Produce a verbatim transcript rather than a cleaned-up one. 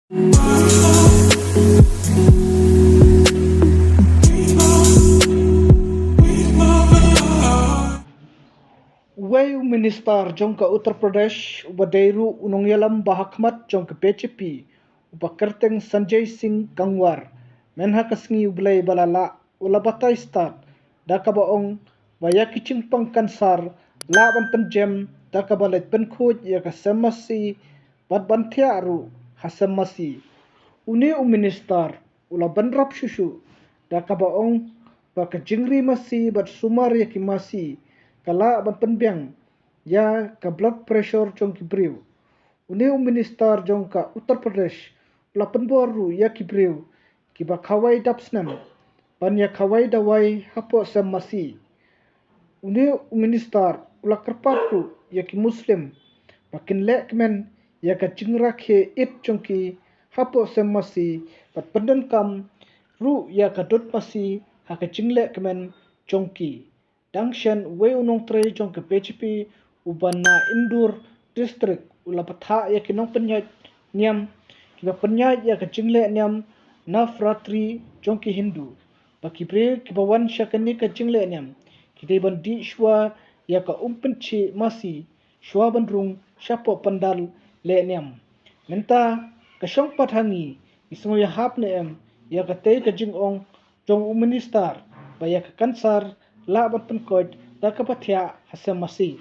Uwei u minister jong ka Uttar Pradesh uba dei ruh u nongïalam ba hakhmat jong ka B J P, uba kyrteng Sanjay Singh Gangwar, mynha ka sngi U Blei ba la lah, u la batai stad da kaba ong ba ïa ki jingpang kansar lah ban pynjem da kaba leit pynkhuid ïa ka sem masi bad ban thiah ruh ha sem masi. Une u minister u la bynrap shuh shuh da kaba ong ba ka jingri masi bad sumar ïa ki masi ka lah ban pynbiang ïa ka blood pressure jong ki briew. Une u minister jong ka Uttar Pradesh u la pynbor ruh ïa ki briew kiba khawai dap snem ban ïa khawai dawai hapoh sem masi. Une u minister u la kyrpad ruh ïa ki Muslim ba kin leh kmen ïa ka jingrakhe Eid jong ki hapoh sem masi bad pyndonkam ruh ïa ka dud masi ha ka jingleh kmen jong ki. Dang shen, uwei u nongtrei jong ka B J P uba na Indore district u la bthah ïa ki nongpynïaid niam kiba pynïaid ïa ka jingleh niam Navratri jong ki Hindu ba ki briew kiba wan sha kane ka jingleh niam ki dei ban dih shuwa ïa ka umpynshih masi shuwa ban rung shapoh pandal leh niam. Mynta ka shong pat ha ngi, ngi sngew ïahap ne em ïa katei ka jingong jong u minister ba ïa ka kansar lah ban pynkoit da kaba thiah ha sem masi.